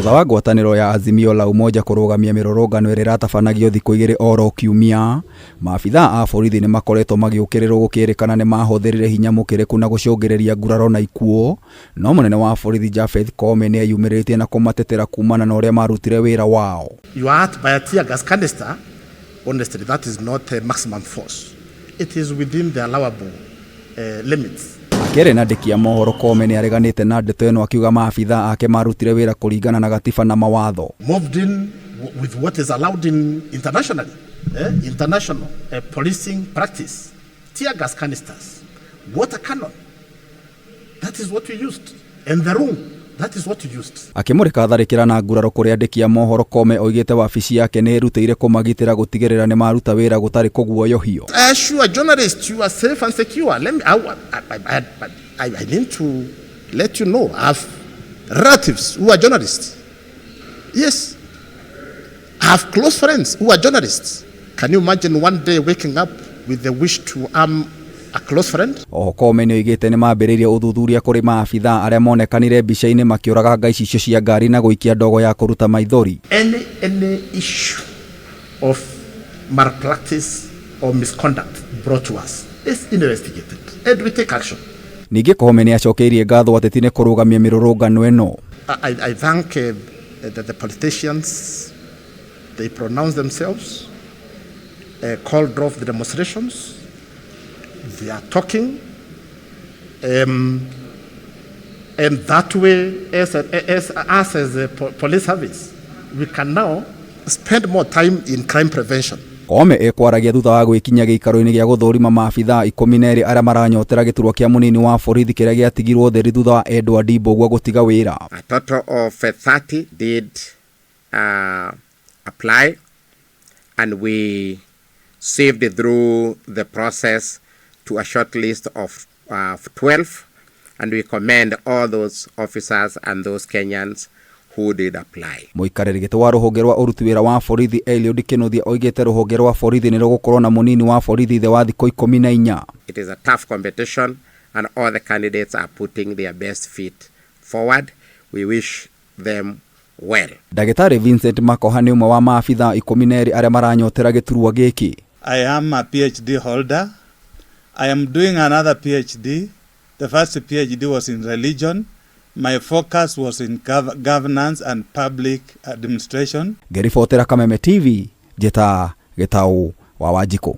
Thutha wa ngwatanĩro ya Azimio la Umoja kũrũgamia mĩrũrũngano ĩrĩa ĩratabanagio thikũ igĩrĩ oro kiumia, maabithaa a borithi nĩ makoretwo magĩũkĩrĩrwo gũkĩrĩkana nĩ mahũthĩrire hinya mũkĩrĩku na gũcũngĩrĩria nguraro na ikuũ, no mũnene wa borithi Japheth Koome nĩ eyumĩrĩtie na kũmatetera kumana na ũrĩa marutire wĩra wao. You are hurt by a tear gas canister, honestly that is not a maximum force. It is within the allowable limits. Akĩaria na andĩki a mohoro Koome nĩ areganĩte na ndeto ĩno akiuga maabithaa ake marutire wĩra kũringana na gatiba na mawatho. Moved in with what is allowed in internationally, international policing practice, tear gas canisters, water cannon. That is what we used. And the room, that is what we used. Akĩmũrĩka tharĩkĩra na nguraro kũrĩ andĩki a mohoro Koome oigĩte wabici yake nĩ ĩrutĩire kũmagitĩra gũtigĩrĩra nĩ maruta wĩra gũtarĩ kũguoyohio. I assure journalists you are safe and secure. Let me, I need to let you know I have relatives who are journalists. Yes. I have close friends who are journalists. Can you imagine one day waking up with the wish to harm a close friend? Oho Koome nĩ oigĩte nĩ mambĩrĩirie ũthuthuria kũrĩ maabithaa arĩa monekanire mbica-inĩ makĩũraganga icicio cia ngari na gũikia ndogo ya kũruta maithori. Any issue of malpractice or misconduct brought to us is investigated and we take action. Ningĩ Koome nĩ acokeirie ngatho ateti nĩ kũrũgamia mĩrũrũngano ĩno. I thank the politicians. They pronounced themselves, called off the demonstrations. They are talking. And that way, as us as a police service, we can now spend more time in crime prevention. Koome ekwaragia thutha wa gwĩkinya gĩikaro-inĩ gĩa gũthũrima maabithaa 12 arĩa maranyotera gĩturwa kĩa mũnini wa borithi kĩrĩa gĩatigirwo theri thutha wa Edward Mbugua gũtiga wĩra. A total of 30 did apply, and we saved through the process to a short list of 12, and we commend all those officers and those Kenyans who did apply. Mũikarĩri gĩtĩ wa rũhonge rwa ũruti wĩra wa borithi Eliud Kinuthia oigĩte rũhonge rwa borithi nĩ rũgũkorwo na mũnini wa borithi thĩ wa thikũ 14. It is a tough competition and all the candidates are putting their best feet forward. We wish them well. Ndagĩtarĩ Vincent Makoha nĩ ũmwe wa maabithaa 12 arĩa maranyotera gĩturwa gĩkĩ. I am a PhD holder. I am doing another PhD. The first PhD was in religion. My focus was in governance and public administration. Ngĩribotera Kameme TV, njĩta Gĩtaũ wa Wanjikũ.